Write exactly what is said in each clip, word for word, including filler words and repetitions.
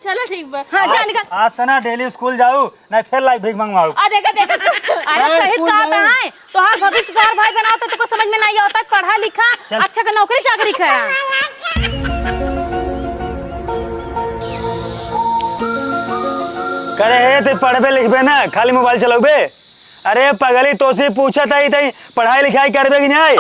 चलो ठीक बा। हाँ, जा आज, निकल। आज से ना डेली स्कूल जाऊ, नहीं फिर लाई भीख मंगवाऊ। आ, देखा, देखा। अरे, हाँ, सही स्कूल कहा जाऊ। था, हैं? तोहार भविष्य तोहार भाई बनावत है, तुमको समझ में नहीं आवत है, पढ़ा लिखा, चल। अच्छा का नौकरी चाकरी करा। करे हे, ते पढ़बे लिखबे ना, खाली मोबाइल चलौबे? अरे पगली, तोसे पूछत हई, तई पढ़ाई लिखाई करबे कि नहीं?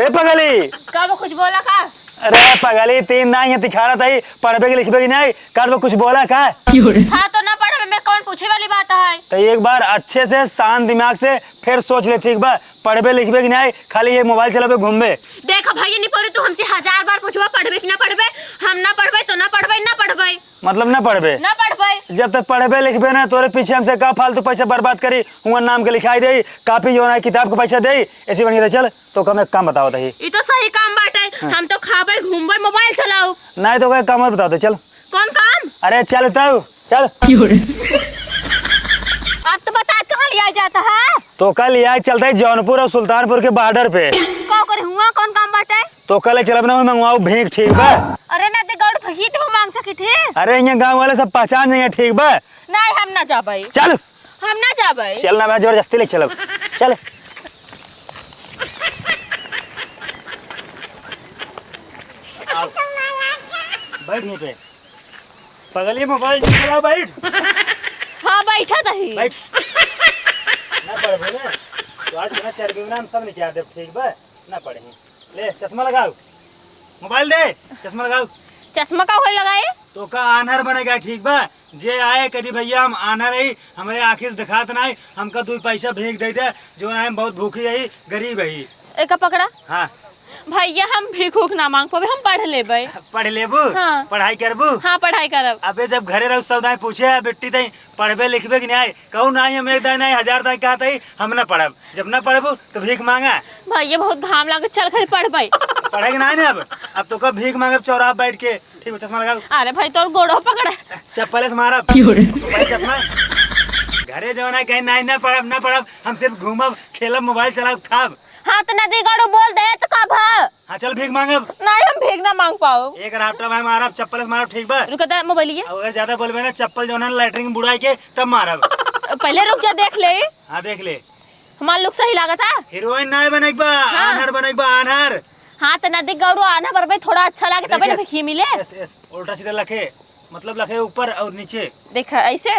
ए पगली। का बा, कुछ बोला का? अरे पगली, तीन नाई है, तिखारत हई, पढ़बे कि लिखबे कि नहीं? का बा, कुछ बोला का? हाँ, तो ना पढ़बे में कौन पूछे वाली बात है? तो एक बार अच्छे से शांत दिमाग से फिर सोच ले, ठीक बा? पढ़बे लिखबे कि नहीं, खाली ये मोबाइल चलाबे घूमबे? देखो भैया निपोरी, तू हमसे हजार बार पूछबा, पढ़बे कि ना पढ़बे? हम ना पढ़बे तो ना पढ़बे, ना पढ़बे। मतलब ना पढ़बे? ना पढ़बे। जब तक पढ़बे लिखबे ना, तोरे पीछे हमसे का फालतू पैसा बर्बाद करी, हुआ नाम के लिखाई दे, कापी जो ना किताब के पैसा दे, ऐसी बन के चल। तो कम एक काम बताओ तही। ई तो सही काम बाटे, हाँ। हम तो खाबे, घूमबे, मोबाइल चलाओ। नहीं तो कोई काम और बताओ तो चल। कौन काम? अरे चल तू, चल। अब तो बता कहाँ लिया जाता है? तो कल यहाँ चलता है जौनपुर और सुल्तानपुर के बॉर्डर पे। का करे हुआ, कौन काम बाटे? तो कल चलब ना, मंगवाओ भीख, ठीक बा? अरे ना दे गौड़ भगी तो मांग सकी थे। अरे यहाँ गाँव वाले सब पहचान जाइए, ठीक बा? नहीं, हम ना जाबे। चल। हम ना जाबे। चल ना, मैं जबरदस्ती ले चलब। चल। आओ। बैठ यहीं पे। पगली, मोबाइल नहीं चलाओ, बैठ। हाँ, बैठा तही। बैठ। ना पढ़बे ना, तो आज ना चरबी में हम सब निकाल देब, ठीक बा? ना पढ़े। ले, चश्मा लगाओ। मोबाइल दे, चश्मा लगाओ। चश्मा का होई लगाए? तो का आन्हर बनेगा, ठीक बा? जे आए कही, "भैया, हम आन्हर हई, हमरे आँखी से दिखात नाई, हमका दुई पैसा भीख दे दे, जो आए, हम बहुत भूखी हई, गरीब हई।" एका पकड़ा। हाँ। भैया, हम भीख उख ना मांग पावे, हम पढ़ लेबे। पढ़ लेबू? हाँ। पढ़ाई करबू? हाँ, पढ़ाई करब। अबे, जब घरे रहू, सब दाई पूछे, "बिट्टी, तई पढ़बे लिखबे कि नाई?" कहू, "नाई, हम एक दाई नाई, हजार दाई कहत हई, हम ना पढ़ब।" जब ना पढ़बू, तो भीख मांगा। भैया, बहुत घाम लागे, चल, खाली पढ़बे। पढ़े के नाई ना अब, अब तो कब भीख मांगब चौराहा बैठ के। ठीक बा, चश्मा लगाओ। अरे भाई, तोर गोड़ो पकड़े। चप्पल से मारब। क्यों रे? भाई, चश्मा। घरे जवन है, कहीं, "नहीं, ना पढ़ब, ना पढ़ब, हम सिर्फ घूमब, खेलब, मोबाइल चलाब, खाब।" हाँ, तो नदी गड़ू बोल दे, तो का भा? हाँ, चल, भीख मांगब। नहीं, हम भीख ना मांग पाओ। एक राफ्टा भाई मारब, चप्पल से मारब, ठीक बा? रुको, दे मोबाइल ये। अगर ज्यादा बोलबे ना, चप्पल जवन है, लैट्रिन में बुड़ाई के, तब मारब। पहले रुक जा, देख ले। हाँ, देख ले। हमार लुक सही लागत है? हीरोइन नाय बने के बा, हाँ। आन्हर बने के बा, आन्हर। हाँ, तो नदी गौड़ू आन्हर पर भी थोड़ा अच्छा लागे, तबे ना देखिए। भिखी मिले। यस, यस, उल्टा सीधा लखे, मतलब लखे ऊपर और नीचे। देखा, ऐसे,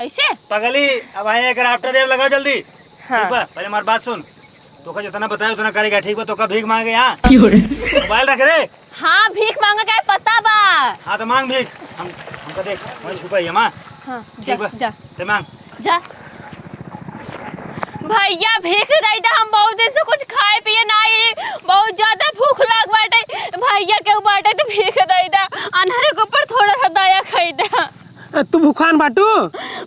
ऐसे। पगली, अब आए एक राफ्टर टेप लगाओ जल्दी। हाँ। ठीक बा, पहले हमार बात सुन। तोका जितना बताए उतना करेगा, ठीक बा? तोका भीख मांगे यहाँ। क्यों रे? मोबाइल रख रे। हाँ, भीख मांगे के पता बा। हाँ, तो मांग भीख। हम, हमका देख, वहीं छुपा है, माँ। हाँ, ठीक जा, बा? जा। ते मांग। जा। भैया, भीख दे दे, हम बहुत दिन से कुछ खाए पिए नाई, बहुत ज्यादा भूख लाग बाटे। भैया, केहू बाटे तो भीख दे दे, अन्हरे के ऊपर थोड़ा सा दया कई दे। अ, तू भूखान बाटू?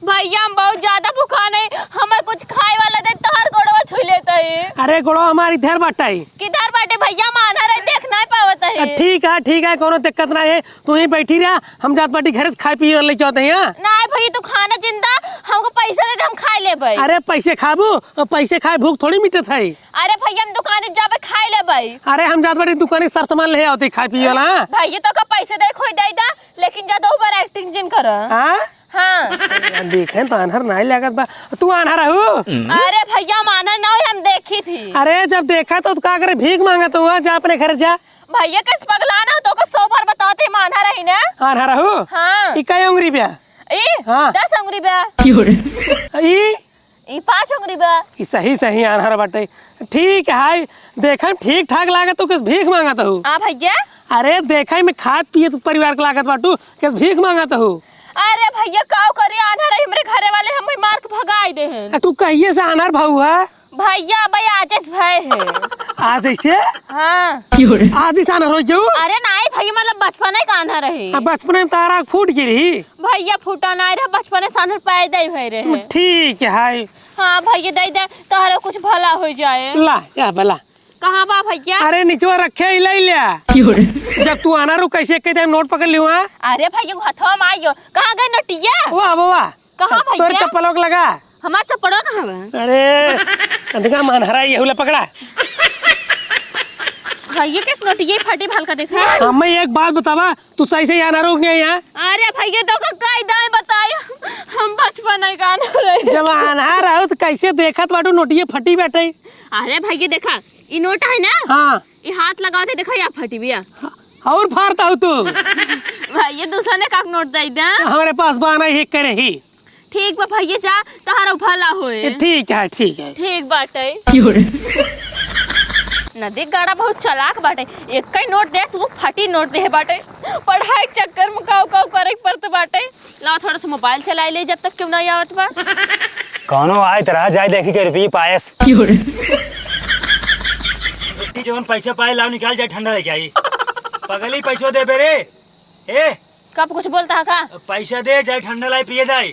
भैया, हम बहुत ज्यादा भूखान है, हमें कुछ खाए वाला दे, तोहर गोड़वा छू लेता है। अरे, गोड़वा हमारी इधर बाटे। किधर बाटे भैया? हम आन्हर है, देख नहीं पावत है। अ, ठीक है, ठीक है, कोनो दिक्कत ना है, तू ही बैठी रहा, हम जात बाटी घरे से खाए पिए वाला लेके आवत है यहाँ। नहीं भैया, तू खाना जिंदा, हमको पैसा दे दे, हम खाए लेबे। अरे, पैसे खाबू? अ, पैसे खाए भूख थोड़ी मिटत है। अरे भैया, हम दुकाने जाबे, खाए लेबे। अरे, हम जात बाटी दुकाने सर सामान ले आवत है खाए पिए वाला, हाँ? भैया, तोका पैसे दे, खोई दे दे। लेकिन ज्यादा over acting जिन कर। हाँ? हाँ। देखे तो आन्हर नाई लागत बा। तू आन्हर हऊ? अरे भैया, हम आन्हर ना होई, हम देखी थी। अरे, जब देखा तो का करे, भीख मांगा तो हुआ, जा अपने घर जा। भैया, कस पगला ना, तोका सौ बार बतावत ही, हम आन्हर ही ना। आन्हर हऊ? हाँ। ई कई अंगुरी बा? ई? हाँ। दस अंगुरी बा। ई? ई पाँच अंगुरी बा। ई सही सही आन्हर बाटे। ठीक है, देखम ठीक ठाक लागत हो, कस भीख मांगत हो? हाँ भैया। अरे देखे में खात पियत परिवार के लागत बाटू, कस भीख मांगत हो? अरे भैया, काव करी, आन्हर है, हमरे घरे वाले हम मार के भगाई दे हैं। आ, तू कहिए से आन्हर भऊ है? भैया, भाई आजेस भय है। आज ऐसे? हाँ। आज ऐसे आन्हर हो जाऊ? अरे नहीं भैया, मतलब बचपन है का आन्हर है। आ, बचपन में तारा फूट गिरी। भैया फूटा नाई रहे, बचपने से आन्हर पैदा ही भय रहे। ठीक है। हाँ भैया, दे दे, तोहरा कुछ भला हो जाए। ला, या बला। कहाँ बा भैया? अरे निचवा रखे ही ले लिया। जब तू आना रू कैसे कहते हम नोट पकड़ लियो, हाँ? अरे भैया, हथवा में आइयो। कहाँ गए नोटिया? वाह, वाह, वाह। कहाँ तोरे भैया? चप्पल ओक लगा। हमार चप्पलवा कहाँ बा? अरे, अधिका मान हराई, यहू ला पकड़ा। भइया, कैसे नोटिये फटी भल का देखा? हमें एक बात बतावा, तू सही से यहाँ ना रुक गई यहाँ। अरे भइया, तो का कायदा है बताई, हम बचपन है का ना रहे। जब आन्हर रहो तो कैसे देखत बाटू नोटिये फटी बाटे? अरे भइया देखा, ई नोट है ना? हाँ। ई हाथ लगावते देखा या फटी बिया। और फारता हो तू। भइया दूसरा ने का नोट दे दे। हमारे पास बाना ही करे ही। ठीक बा भइया, जा, तोहरा भला होए। ए, ठीक है, ठीक है। ठीक बाटे। क्यों रे? नदी गड़ा बहुत चालाक बाटे, एक ही नोट देस, वो फटी नोट दे बाटे। पढ़ाई के चक्कर में काऊ काऊ करे के पड़त बाटे। लाओ थोड़ा सा मोबाइल चलाई ले, जब तक केहू नहीं आवत बा। कौनो आए त रहा जाए, देखी के रुपये पायस। क्यों रे? बिट्टी जवन पैसा पाए, लाओ निकाल जाए, ठंडा लेके आई। पगली पैसो देबे रे। ए, कब कुछ बोलता है का? पैसा दे, जाए ठंडा लाई पिए जाए।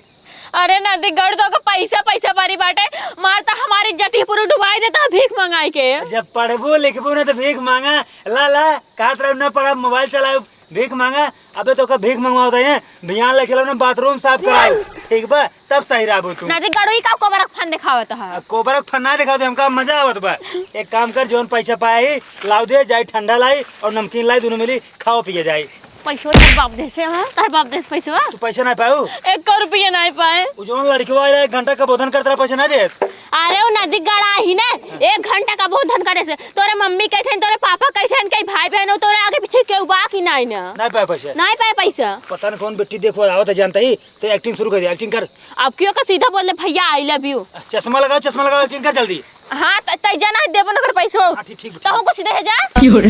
अरे नदी गड़ तो का पैसा, पैसा बारी बाटे, मार तो हमारी जटी पूरी डुबाई देता है भीख मंगाई के। जब पढ़बो लिखबो ना तो भीख मांगा, ला ला, कहत रहे ना पढ़ब, मोबाइल चलाओ, भीख मांगा। अबे तो का भीख मंगवाओ तो है, भियान ले चलो ना बाथरूम साफ कराओ, ठीक बा, तब सही रहबो तू। नदी गड़ो ई का कोबरा फन दिखावत है? आ, कोबरा फन ना दिखाओ तो हमका मजा आवत बा। एक काम कर, जौन पैसा पाए ही लाओ दे, जाए ठंडा लाई और नमकीन लाई, दोनों मिली खाओ पिए जाए। पैसवा तार बाप देस, हाँ? तार बाप देस पैसवा? तू पैसा ना पाऊ? एको रुपया ना पाए। उ जौन लड़कवा आइला, एक घंटा का बोधन करत रहा, पैसा ना देस? अरे, उ नदी गड़ा ही ना, एक घंटा का बोधन करे से। तोरे मम्मी कइठेन, तोरे पापा कइठेन, कई भाई बहन हो, तोरे आगे पीछे केहू बा कि नाई ना? ना पाए पैसा? ना पाए पैसा। पता न कौन बेटी देखो आवत है, जानता ही, तो एक्टिंग शुरू कर दे, एक्टिंग कर। अब क्यों का सीधा बोल दे, "भैया, I love you।" चश्मा लगाओ, चश्मा लगाओ, एक्टिंग कर जल्दी। हाँ, त-, तै जा ना, देबो ना कर पैसो। हाँ, ठीक, ठीक, ठीक। तहु कुछ दे जा। क्यों रे?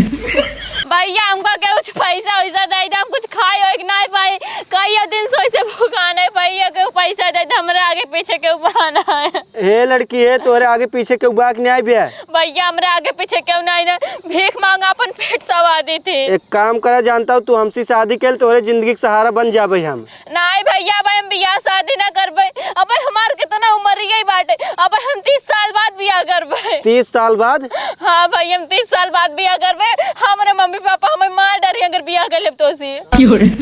भैया, हमका के कुछ पैसा वैसा दे दे, हम कुछ खाए होए के नाई पाए। कई दिन से वैसे भुखान है, भैया, के पैसा दे दे, हमरे आगे पीछे के बहाना है। हे लड़की, हे तोरे आगे पीछे के बा के नाई बे? भैया, हमरे आगे पीछे केहू नाई ना, भीख मांगा अपन पेट सवा दी थी। एक काम करा, जानता हूँ, तू हमसे शादी कर, तोरे जिंदगी के सहारा बन जाबे हम। नाई भैया, अब हम बियाह शादी ना करबे। अब हमार कितना उम्र ही बाटे, अब हम तीस साल बाद बियाह करबे। तीस साल बाद? हाँ भाई, हम तीस साल बाद बियाह करबे। हमरे मम्मी पापा हमें मार डरी अगर बियाह कर लेब तो से।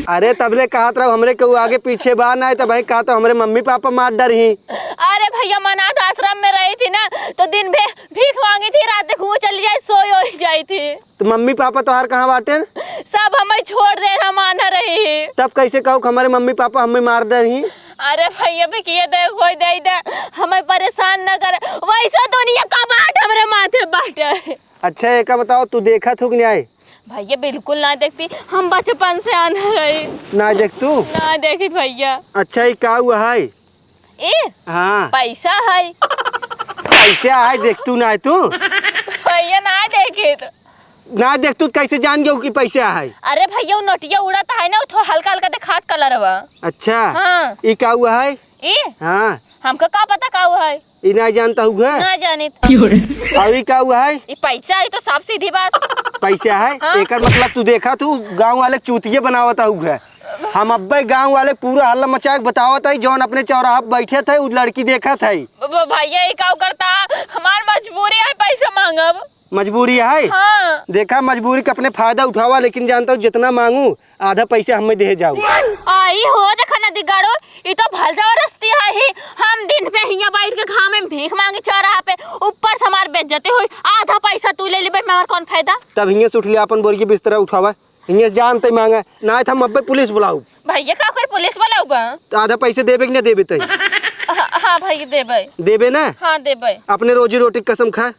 अरे तबले कहत रहो हमरे केहू आगे पीछे बा ना, तब भाई कहत हमरे मम्मी पापा मार डरी। अरे भैया, हम अनाथ आश्रम में रही थी ना, तो दिन भे भीख मांगी थी, रात को चली जाए, सोई हो जाई थी। तो मम्मी पापा तोहार कहाँ बाटेन? सब हमें छोड़ दे, हम आना रही। तब कैसे कहो कि हमारे मम्मी पापा हमें मार दे रही? अरे भैया, भी किए दे, कोई दे दे, हमें परेशान न करे। वैसे दुनिया का बाट हमरे माथे बाटे। अच्छा, एका बताओ, तू देखा थू कि नहीं आए? भैया, बिल्कुल ना देखती, हम बचपन से आना रही। ना देख तू? ना देखी भैया। अच्छा, ये का हुआ है? ए? हाँ। पैसा है। पैसा है, देख तू ना तू? भैया ना देखे तो। ना देख तू कैसे जान गयो कि पैसा है? अरे भैया, वो नोटिया उड़त है ना, वो थोड़ा हल्का हल्का देखात कलर बा। अच्छा। हाँ। ई का हुआ है? ई? हाँ। हमका का पता का हुआ है? ई ना जानता हुआ? ना जानित। और ई का हुआ है? ई पैसा है तो साफ सीधी बात। पैसा है? हाँ। एकर मतलब तू देखा तू गाँव वाले चूतिये बनावता हुआ। हम अब्बे गाँव वाले पूरा हल्ला मचा के बतावत है, जौन अपने चौराहा पे बैठे थे, उ लड़की देखत है। ब-, ब-, भैया, ई का करता? हमार मजबूरी है, पैसा मांगब। मजबूरी है? हाँ। देखा, मजबूरी के अपने फायदा उठावा, लेकिन जानता हूँ, जितना मांगू, आधा पैसा हमें दे जाओ। आई हो, देखा नदी गाड़ो, ई तो भल जबरदस्ती है ही। हम दिन पे हियाँ बैठ के घाम में भीख मांगी चौराहा पे, ऊपर से हमार बेइज्जती हुई, आधा पैसा तू ले लेबे, हमार कौन फायदा? तब हियाँ से उठ ले, अपन बोरिया बिस्तरा उठावा। हियाँ से जान तै मांगे, नाहीं त हम अब्बे पुलिस बुलाउब। भैया, का कर पुलिस बुलाउब? त आधा पैसे देबे कि ना देबे तै? हाँ, हाँ भैया, देबे। देबे ना? हाँ, देबे। अपने रोजी रोटी क कसम खा।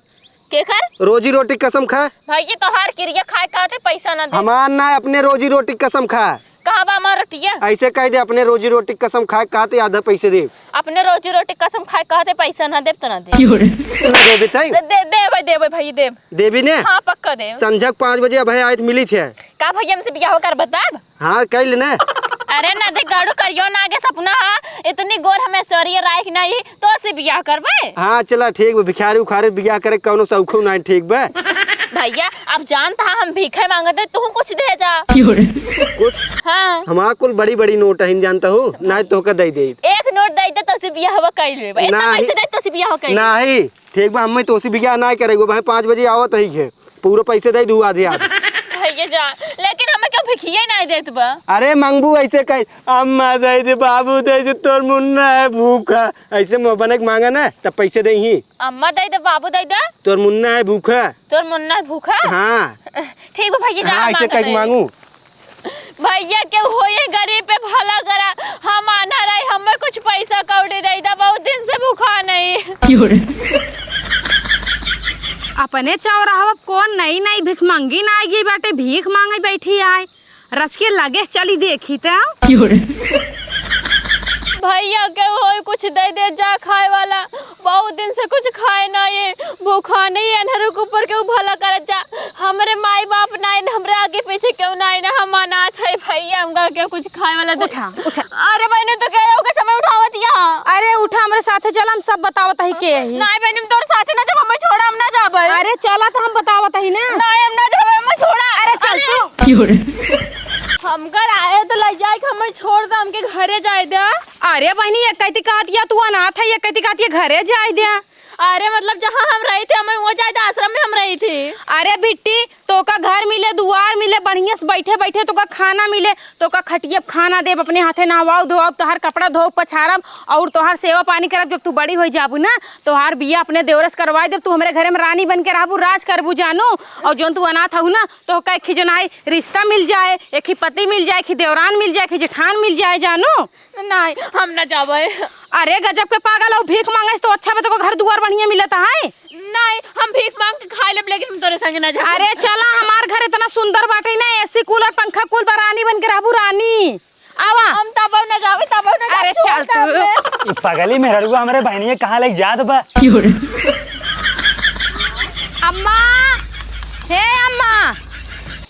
केकर? रोजी रोटी क कसम खा। भैया, तोहार किरिया खाए खाते पैसा ना दे। हमार ना, अपने रोजी रोटी क कसम खा। कहाँ बा हमार रोटिया? ऐसे कह दे, अपने रोजी रोटी क कसम खाए खाते आधा पैसे दे। अपने रोजी रोटी क कसम खाए खाते पैसा ना देब त ना देब। ना देबे तै? दे, दे, देबे, देबे भैया, देब। देबी ने? हाँ, पक्का देब। संझा क पाँच बजे अभय आइत मिली थे। का भैया हमसे बियाह कर बताब? हाँ, कइल ने। अरे ना दे गाड़ू करियो ना आगे सपना हा, इतनी गोर हमें सरिया राय की नहीं, तो से बियाह करबे? हाँ, चला ठीक बा, भिखारी उखारी बियाह करे कौनो सौखो नहीं, ठीक बा? भैया, अब जानता हा हम भीखे मांगते, तू कुछ दे जा। कुछ? हाँ। हमार कुल बड़ी बड़ी नोट है, जानता हूँ, नहीं तो का दे दे। एक नोट दे दे तो से बियाह कइल लेबे, इतना नहीं। पैसे दे तो से बियाह कइल। नहीं। ठीक बा, हमें तोसे बियाह ना करे, वो भाई पाँच बजे आवत ही है, पूरा पैसे दे दू आधे आधे। भैया जान, लेकिन हमें के भिखिया नाहीं देत बा। अरे मंगबू ऐसे कही, "अम्मा दे दे, बाबू दे दे, तोर मुन्ना है भूखा।" ऐसे मुँह बने के माँगा ना, तब पैसे देइहीं। अम्मा दे दे, बाबू दे दे। तोर मुन्ना है भूखा। तोर मुन्ना है भूखा? हाँ। ठीक बा भैया, जा हाँ, ऐसे माँगा कही दे। माँगू। भैया, केहू होई गरीब पे भला करा, हम आन्हर हई, हमें कुछ पैसा कौड़ी दे दा, बहुत दिन से भूखा नहीं। क्यों रे? अपने चौराहा कौन नई नई भिखमंगी ना आई बाटे, भीख माँगे बैठी आए। रच के लगे चली देखी त। क्यों रे? भैया, केहू होई कुछ दे दे जा खाए वाला, बहुत दिन से कुछ खाए ना ये, भूखा नहीं है, अन्हर के ऊपर केहू भला करत जा। हमरे माई बाप ना है, हमरे आगे पीछे केहू ना है ना, हम अनाथ है भैया, हमका केहू कुछ खाए वाला दे। उठा, उठा। अरे बहने, तो कह रहे हो कि समय उठावत यहाँ। अरे उठा, हमरे साथे चल, हम सब बतावत ही के ही। नहीं बहने, हम तोरे साथे ना जब हमें छोड़ा, हम ना जाबे। अरे चला तो हम बतावत ही ना। नहीं, हम ना जाबे, हमें छोड़ा। अरे चल अरे। तू। क्यों रे? हमका रहे तो ले जाए कि हमें छोड़ दे, हमके घरे जाए दे। अरे बहनी, ये कहती कहत या तू अनाथ है, ये कहती कहत ये घरे जाए दे। अरे मतलब जहाँ हम रही थी, हमें वो जाए दे, आश्रम में हम रही थी। अरे बिट्टी, तोका घर मिले, दुआर मिले, बढ़िया से बैठे बैठे तोका खाना मिले, तोका खटिया पे खाना देब, अपने हाथे नहवाऊ धोवाऊ, तोहार कपड़ा धोऊ पछारब और तोहार सेवा पानी करब। जब तू बड़ी हो जाबू ना, तोहार बिया अपने देवरस करवाई देब, तू हमरे घरे में रानी बन के रहबू, राज करबू जानू। और जौन तू अनाथ हऊ ना, तोहका एक ही जौन है रिश्ता मिल जाए, एक ही पति मिल जाए, एक ही देवरान मिल जाए, एक ही जेठान मिल जाए जानू। नहीं, हम ना जाबे। अरे गजब के पागल हो, भीख माँगे से तो अच्छा बा, तोको घर दुआर बढ़िया मिलत है। नहीं, हम भीख माँग के खाए लेब, लेकिन हम तोरे संगे ना जाबे। अरे चला, हमार घर इतना सुंदर बाटे ना, एसी कूलर पंखा कुल बा, रानी बन के रहबू रानी। आवा। हम तबो ना जाबे, तबो ना जाबे, अरे तू चल तू। ई पगली मेहररुआ हमरे बहनिया कहाँ ले जात बा? अम्मा, हे अम्मा,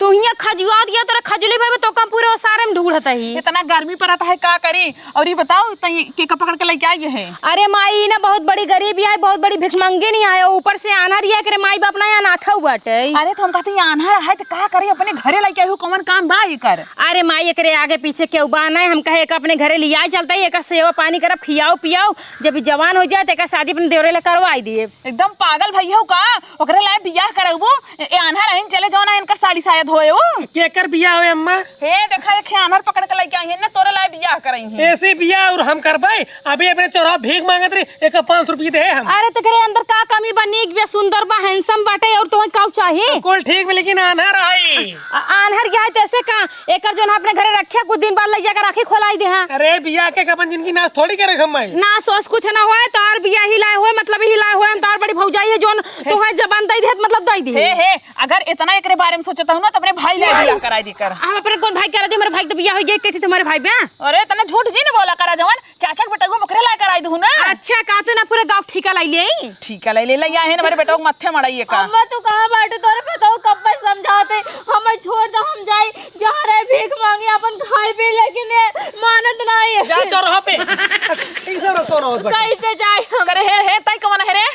तू हियाँ खजुआ दिया, तोरा खजुली भाई तो कम पूरे ओसारे में ढूंढत ही। इतना गर्मी पड़त है, का करी? और ये बताओ, तई के का पकड़ के लेके आई है? अरे माई, ई ना बहुत बड़ी गरीब है, बहुत बड़ी भिखमंगी नहीं आए, ऊपर से आन्हर है, एकरे माई बाप ना अनाथऊ बाटे। अरे तो हम कहते हैं आन्हर है तो का करी, अपने घरे लेके आई हूँ, कौन काम बा एकर? अरे माई, एकरे आगे पीछे केहू बा ना, हम कहे एक अपने घरे लिया चलता ही, एक सेवा पानी करब, खियाओ पियाओ, जब ई जवान हो जाए तो एक शादी अपने देवरे ले करवाई दिए। एकदम पागल भैया हो का? ओकरे लाए बियाह करबू? ए, ए आन्हर अहिन चले जाओ ना, इनकर साड़ी साया धोए हो। केकर बियाह होए अम्मा? हे देखा, एक आन्हर पकड़ के लेके आई है ना, तोरे लाए बियाह करई है। ऐसे बियाह और हम करबे? अभी अपने चौराहा भीख मांगत रही, एक पाँच सौ रुपये दे हम। अरे तेकरे अंदर का कमी बा? नीक बा, सुंदर बा, handsome बाटे, और तोहे का चाही? कुल ठीक बा, लेकिन आन्हर आई। आ-, आन्हर क्या है, तैसे का? एकर जोन अपने घरे रखे, कुछ दिन बाद ले जाकर आँखी खोलाई दे, हाँ। अरे बियाह के अपन जिंदगी नाश थोड़ी करे हम। नाश वाश कुछ ना होए, तोहार बियाह ही लाए होए, मतलब ही लाए होए, हम तोहार बड़ी भौजाई है, जोन तोहे जबान दई दे, मतलब दई दे। हे, हे, अगर इतना एकरे बारे में सोचत हूँ ना, तो अपने भाई ले बियाह कराई दे कर। हम अपने कौन भाई करा दे, हमारे भाई तो बियाह हो गया, कहती तुम्हारे भाई बे। अरे इतना झूठ जी न बोला करा, जवन चाचा के बेटवा ओकरे लाए कराई दहू ना। अच्छा, का तू ना पूरे गाँव ठिका लाई ले? ठिका लाई ले, ले आए हैं हमारे बेटवा के माथे मड़ाई है का। अम्मा, तू कहाँ बाटे? तोरे पतोह कब से समझाते, हमें छोड़ दे, हम जाई, जहाँ रहे भीख मांगे, अपन खाए पी, लेकिन ये मानत नहीं है। जा चौराहा पे। ठीक से रहो, तो रहो, बस। कैसे जाए हम? करे हे, हे, तई कौन है रे?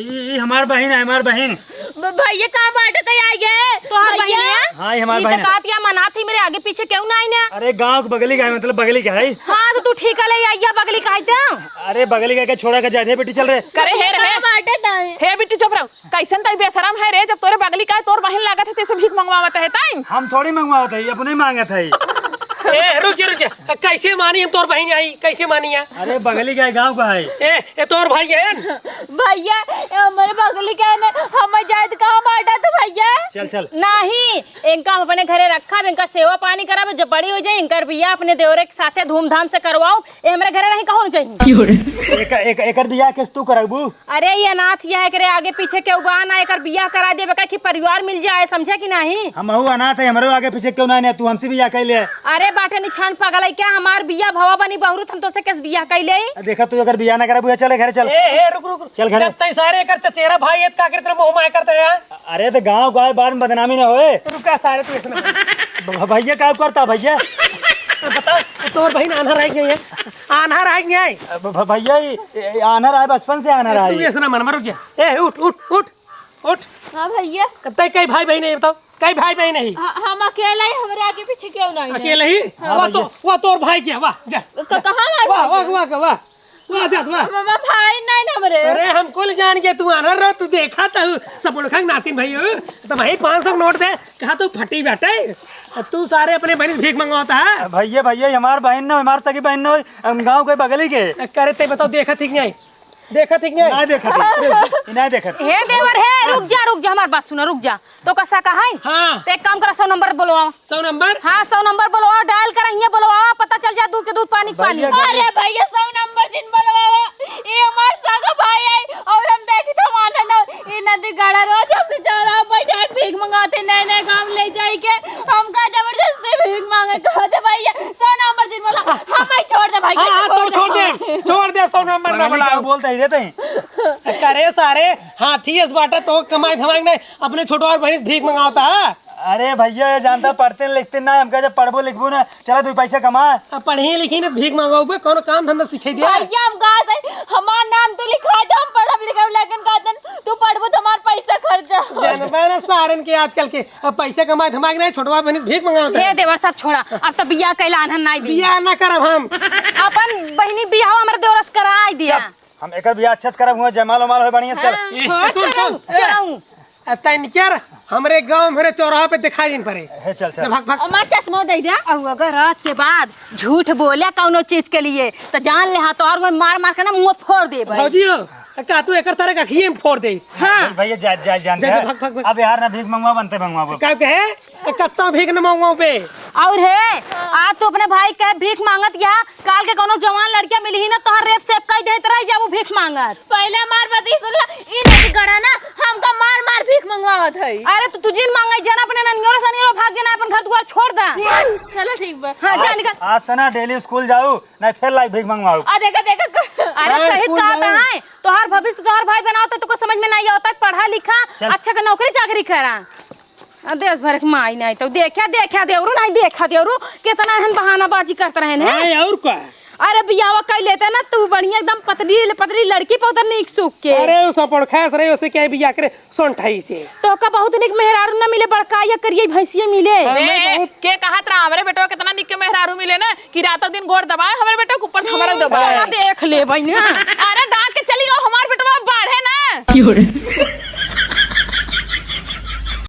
ई, ई हमार बहिन है, हमार बहिन। ब-, भैया कहाँ बाटे? तई आ गए। तोहार भैया? बहिन है? हाँ, ई हमार ई बहिन तो है। कहत या मनात ही मेरे आगे पीछे क्यों ना आई ना? अरे गाँव के बगली का है, मतलब बगली का है। हाँ, तो तू ठीक है, ले आइया बगली का है तो। अरे बगली का के छोड़ा के जा, हे बेटी चल रे। करे हे रे, हे। कहाँ बाटे तई? हे बेटी चुप रहो। कैसन तई बेशरम है रे, जब तोरे बगली का है, तोर बहिन लागत है, तैसे भीख मंगवावत है तई। हम थोड़ी मंगवावत है, अपने मांगत है। ए, रुक जा, रुक जा। कैसे मानी हम तोर बहिन आई? कैसे मानी है? अरे बगली का है, गाँव का है। ए, ए तोर भाई है न? भैया, ए हमारे बगली का है न, हम जाए तो कहाँ बाटा तो भैया? चल, चल। नहीं, इनका हम अपने घरे रखब, इनका सेवा पानी करब, जब बड़ी हो जाए, इनकर बियाह अपने देवरे के साथे धूमधाम से करवाओ। ए हमरे घरे रही, कहूँ न जाई। एक, एक, एकर बियाह किस तू करबू? अरे, ये अनाथ या एकरे आगे पीछे केहू बा ना, एकर बियाह करा देबे का कि परिवार मिल जाए, समझे कि नहीं? हमहू अनाथ है, हमरो आगे पीछे केहू ना है, तू हमसे बियाह कर ले। अरे बाटे निछान पागल है क्या? हमार बियाह भवा बनी बहुरुत, हम तोसे कैसे बियाह कर ले? देखा तू अगर बियाह ना करबू, चले घरे चल। ए, ए, रुक, रुक, रुक। चल घरे। जब तई सारे एकर चचेरा भाई है, तो का करे तेरे मुंह माय करते हैं? अरे तो गाँव गाय बार में बदनामी ना होए। रुका सारे तू इसमें। भ-, भैया का करता भैया? बता, तोर बहिन आन्हर है कि नहीं है? आन्हर है कि नहीं है? भ-, भ-, भैया ई, ए, आन्हर है, बचपन से आन्हर है। तू ऐसा ना मन, मर जा। ए, उठ, उठ, उठ, उठ। हाँ भैया। तई कई भाई बहिन है, बताओ, कई भाई बहिन है? ह-, हम अकेला ही, हमरे आगे पीछे क्यों नहीं है? अकेले ही? हाँ। वाह, तो, भैया। वाह, तोर भाई क्या, वाह, जा। क-, कहाँ हमार वाह, भाई वाह, है? वाह, वाह। वाह, जा, वाह। मामा, भाई नहीं ना हमरे। अरे, हम कुल जान के तू आन्हर रहो, तू देखा तो सब उलखा के नातिन भाई हो। तो भाई, पाँच सौ नोट दे, कहा तू फटी बाटे। तू सारे अपने बहिन से भीख मंगवावत है? भइया, भइया, ई हमार बहिन न, हमार सगी बहिन न होई, हम गाँव के बगली के। करे ते बताओ, देखत ही कि नाहीं? देखत ही कि नाहीं? नाहीं देखत ही। नाहीं देखत ही। हे देवर, हे, रुक जा, रुक जा, हमार बात सुना, रुक जा। तो का सगा है? हाँ। तो एक काम करा, सौ नंबर बोलवावा। सौ नंबर? हाँ, सौ नंबर बोलवावा, डायल करा, हियाँ बोलवावा, पता चल जाए दूध के दूध, पानी के पानी। भइया, अरे भइया, सौ नंबर जिन बोलवावा, ये हमार सगा भाई है, और हम देखी तो माने ना, ये नदी गड़ा रोज हमसे चौराहा बैठा के भीख मंगावत है, नए नए गाँव ले जाई के, हमका जबरदस्ती भीख मांगे कहत है भइया, सौ नंबर जिन बोला, हम ही छोड़ दे भाई, हाँ, हाँ, तो छोड़ दे, छोड़ दे, सौ नंबर ना बोला। बोलते ही रहते हैं। करे सारे, हाथी अस बाटा तो कमाई धमाई नहीं, अपने छोटवा बहिन से भीख मंगावत है। अरे भइया, ये जानता पढ़ते लिखते ना, हमका जब पढ़बो लिखबो ना, चला दुइ पैसा कमा। अब पढ़ी लिखी ना, भीख मंगावे, कौनो काम धंधा सिखाई दिया। भइया, हम कहा थे, हमार नाम तो लिखा दे, हम पढ़ब लिखब, लेकिन कहते हैं, तू पढ़बो तो हमार पैसा खर्चा। जानबे ना सारन के आजकल के, अब पैसा कमाए धमाए के नहीं, छोटवा बहिन से भीख मंगावत है। हे देवर, सब छोड़ा, अब तो बियाह कैला आनन नाई भी। बियाह ना करब हम। अपन बहिनी बियाह हमरे देवर से कराई दिया। चुप। हम एकर बियाह अच्छे से करब, हुआ जयमाल उमाल होए बढ़िया से। हाँ, ए, हाँ, सुन, सुन, सुन। चलाऊ। आ, तैं निकर, हमरे गाँव, हमरे चौराहा पे दिखाई दिन पड़े। हे, चल, चल। ले, भाग, भाग। हमार चश्मा दे दे। और अगर आज के बाद झूठ बोले कौनो चीज के लिए, तो जान ले, हाँ, तोहर में मार मार के ना मुँह फोड़ देबे। भौजी हो, का तू एकर तरह का अखिए में फोड़ दे। हाँ। भाई, भैया, जा, जा, जान जा, दे। जा, भाग, भाग, भाग। अब यार ना भीख मंगवा, बनते मंगवा वो। का कहे? ए, कत्ता भीख न मांगो बे। और हे, आज तू अपने भाई के भीख मांगत या, काल के कोनो जवान लड़किया मिली ही ना, तोहर रेप सेप कई देत रह जाबू भीख मांगत। पहले हमार बात ही सुन ला, ई लड़की गड़ा ना, हमका मार मार भीख मंगवावत है। अरे तो तू जिन मांगे जना, अपने ननियोर सनियोर भाग जाना, अपन घर दुआर छोड़ दा। चलो ठीक बा। हाँ, जा आज, निकल। आज से ना डेली स्कूल जाऊ, नहीं फिर लाई भीख मंगवाऊ। आ देखा, देखा। अरे हाँ, सही स्कूल कहा जाऊ। था है, तोहर भविष्य तोहर भाई बनावत है, तो कुछ समझ में नहीं आवत है, पढ़ा लिखा, चल। अच्छा के नौकरी चाकरी करा। आ, देश भर के माई नहीं तो देखा, देखा देवरू, नहीं देखा देवरू, कितना एहन बहानाबाजी करत रहन है। हाँ, और का? अरे बियाह कई लेते ना तू, बढ़िया एकदम पतली पतली लड़की पौता नीक सुख के। अरे उ सब पड़खा से रहे, उसे क्या बियाह करे सोनठाई से। तो का बहुत नीक मेहरारू ना मिले, बड़का या करिए भैंसिए मिले। हाँ, ए, मैं ए, बहुत के कहत रहा हमरे बेटवा कितना निक के मेहरारू मिले ना, कि रातों दिन गोड़ दबाए हमरे बेटवा के ऊपर से हमरा दबाए। हाँ, देख ले बहिन, हाँ। अरे डांट के चली गओ, हमार बेटवा बाढ़े ना।